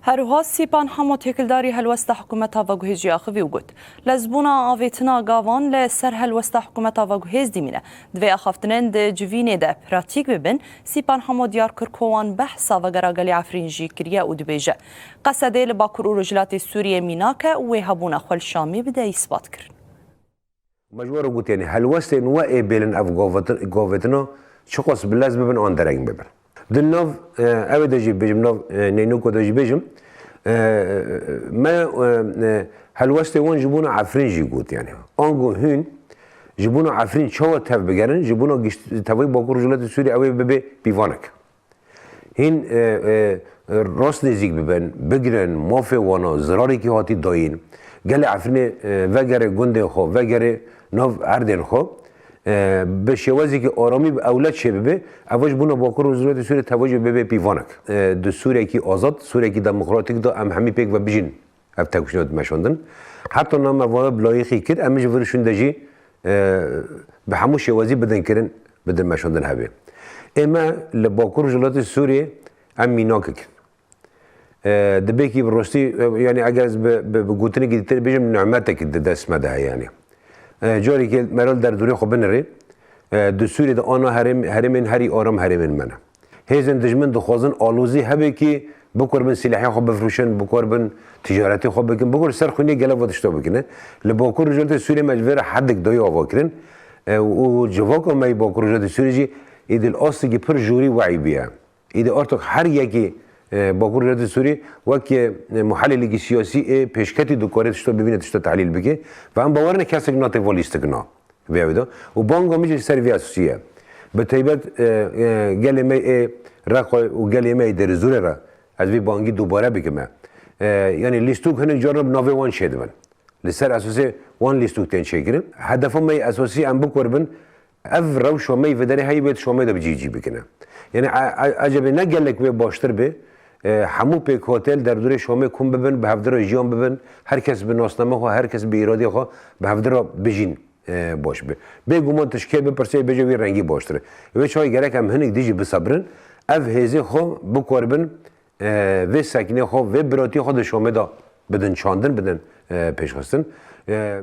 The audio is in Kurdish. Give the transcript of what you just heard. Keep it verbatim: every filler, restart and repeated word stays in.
Herwiha Sîpan Hemo têkildarî helwesta hikûmeta veguhêz jî axivî û got, lezbûna avêtina gavan li ser helwesta hikûmeta veguhêz dîmîne. Divê axaftinên di civînê de pratîk bibin. Sîpan Hemo diyar kir ku wan behsa vegera gelê Efrîn jî kiriye û dibêje, Qesedê li Bakur û Rojhilatê Sûriyê mînak e û wê hebûna xwe li Şamê bide îspat kirin. Me ji we re got, yanî helwestên we ê bêlin ev gavetin-, gavetina çiqas bi lez bibin an dereng bibin. Di nav, e, ew ê de jî bêjim, nav, e, Neynûko de jî bêjim, e, me, e, e, helwestê wan ji bona Efrîn jî got, yanî. Ango hûn ji bona Efrîn çawa tev bigerin, ji bona gişt-, tevayî Bakur Rojhilatê Sûriyê ew ê bibe pîvanek. Hîn, e, e, rast nêzîk bibin, bigrin, mafê wana, zirarekî hatî dayîn. Gelê Efrînê, e, vegere gundên xwe, vegere nav erdên xwe, e, bi şêwazekî aramî bi ewle çêbibe, ev ji bona Bakur Rojhilatê Sûriyê tevajî bibe pîvanek. E, di Sûrekî azad, Sûrekî demokratîk de em hemî pêk ve bijîn. Ev tevkuşîna dimeşandin. Heta na me vaya bi layîqî kir, em ji vir şûn de jî, e, bi hemû şêwazî bidin kirin, bidin meşandin hebe. Ê me li Bakur Rojhilatê Sûriyê em mînak kirin. E, dibê kî bi rastî, e, yanî eger ez bi, bi, bi gotinekî dîtir bêjim, nimetekî di dest me de heye yanî. E, carekê meral derdorê xwe binirê. E, di Sûriyê de ana herêm-, herêmên herî aram herêmên me ne. Hêzên dijmin dixwazin alozî hebe kî bikurbin sîlehê xwe bifroşin, bikurbin ticaretê xwe bikin, bikur ser xwînê gelek va tişta bikine. Li Bakur Rojhilatê Sûriyê me ji vê re hedik dayî ava kirin. E, û civaka me yê Bakur Rojhilatê Sûriyê jî êdî li astekî pir jorî we'î bûye. Êdî artik her yekê, e, Bakur Rojhilatê Sûriyê wek, e, muhelîlekî siyasî ê pêşketî dikare tişta bibîne, tişta tehlîl bike. Ve em bawer ne kesek nate va lîstikna. Vê ew de. Û banga min jî li ser vê esasî ye. Bi taybet, e, e, gelê me ê Reqa û gelê me ê Dêrizorê re ez vê bangî dubare bikim e. E, yanî lîstok hinek caran bi navê wan çêdibin. Li ser esasê wan lîstok tên çêkirin. Hedefa me yê esasî em bikurbin, ev rewşa me yê vê derê heyî wê di Şamê de bi cî cî bikine. Yanî e, e, ecebê ne gelek wê baştir bê, e, hemû pêkhate li derdorê Şamê kom bibin, bi hevdira jiyan bibin, her kes bi nasname xwe, her kes bi îradê xwe bi hevdira bijîn. E, baş be. Bêguman tu ji kê bipirsê bêje wî rengî baştir e. Wê çawa gerek em hinek dî jî bisebirin. Ev hêzê xwe bikurbin, e, vê sekinê xwe, vê biratî xwe di Şamê de bidin çandin, bidin, e, pêşxistin. E,